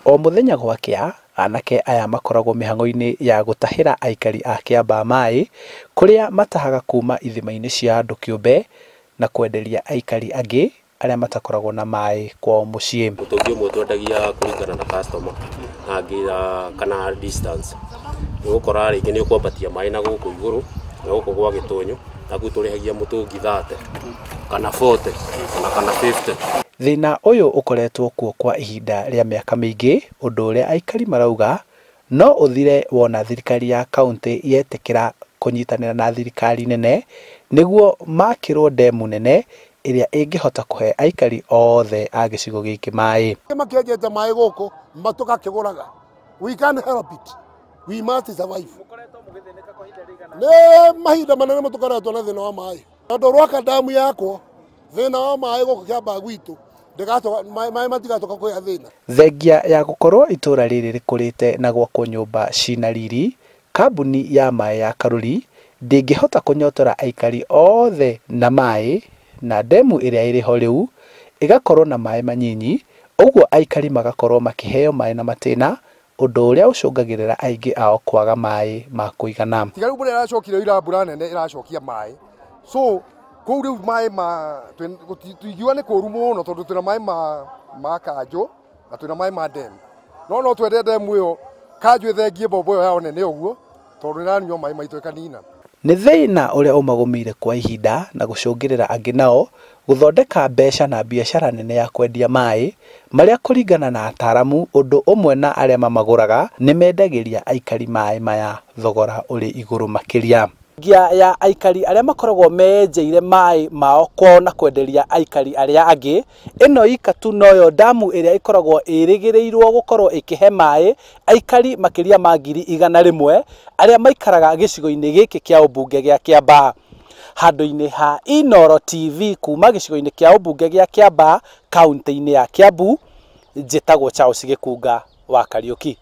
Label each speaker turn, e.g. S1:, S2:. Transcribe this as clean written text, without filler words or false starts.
S1: O mũthenya gwakĩa, anake aya makoragwo mĩhang'o-inĩ ya gũtahĩra aikari a Kĩambaa maĩ, kũrĩa matahaga kuma ithima-inĩ cia andũ kĩũmbe na kwenderia aikari angĩ arĩa matakoragwo na maĩ kwao mũciĩ.
S2: Mũtũngi ũmwe twendagia kũringana na customer na nginya kana distance. Nĩ ũgũkora rĩngĩ nĩ ũkwambatia maĩ na gũkũ igũrũ na gũkũ gwa Gĩtũnyũ, na kũu tũrĩhagia mũtũngi 30 kana 40 ona kana 50.
S1: Thĩna ũyũ ũkoretwo kuo kwa ihinda rĩa mĩaka mĩingĩ, ũndũ ũrĩa aikari marauga no ũthire wona thirikari ya kaunti yetĩkĩra kũnyitanĩra na thirikari nene nĩguo makĩrwo ndemu nene ĩrĩa ĩngĩhota kũhe aikari othe a gĩcigo gĩkĩ maĩ.
S3: Makĩenjete maĩ gũkũ matũgakĩgũraga. We can't help it. We must survive. Nĩ mahinda manene mũtũkoretwo na thĩna wa maĩ, tondũ rwaka ndamu yakwo thĩna wa maĩ gũkũ Kĩambaa gwitũ maĩ matigacoka kũgĩa thĩna.
S1: Thengia ya gũkorwo itũra rĩrĩ rĩkũrĩte na gwakwo nyũmba cina riri, kambuni ya maĩ ya Karuri ndĩngĩhota kũnyotora aikari othe na maĩ, na ndemu ĩrĩa ĩrĩ ho rĩu ĩgakorwo na maĩ manyinyi, ũguo aikari magakorwo makĩheo maĩ na matĩna, ũndũ ũrĩa ũcũngagĩrĩra aingĩ ao kwaga maĩ ma kũigana.
S4: Tiga rĩu mbura ĩracokire ira mbura nene ĩracokia maĩ, so kũu rĩu maĩ ma tũingiuga nĩ kũũru mũno tondũ twĩna maĩ ma kanjũ na twĩna maĩ ma ndemu, no twende ndemu ĩyo kanjũ ĩthengie mbombo ĩyo yao nene ũguo tondũ ĩranyua maĩ maitũ ĩkanina.
S1: Nĩ thĩna ũrĩa ũmagũmĩire kwa ihinda na gũcũngĩrĩra angĩ nao gũthondeka mbeca na biacara nene ya kwendia maĩ marĩa kũringana na ataramu ũndũ ũmwe na arĩa mamagũraga nĩ mendagĩria aikari maĩ maya thogora ũrĩ igũrũ makĩria. Ngia ya aikari arĩa makoragwo menjeire maĩ mao kwao na kwenderia aikari arĩa angĩ, ĩno ika tu noyo ndamu ĩrĩa ĩkoragwo ĩrĩgĩrĩirwo gũkorwo ĩkĩhe maĩ aikari makĩria ma 100,000 arĩa maikaraga gĩcigo-inĩ gĩkĩ kĩa ũmbunge gĩa Kĩambaa. Handũ-inĩ ha Inooro TV kuma gĩcigo-inĩ kĩa ũmbunge gĩa Kĩambaa kaunti-inĩ ya Kiambu, njĩtagwo Charles Gĩkunga wa Kariũki.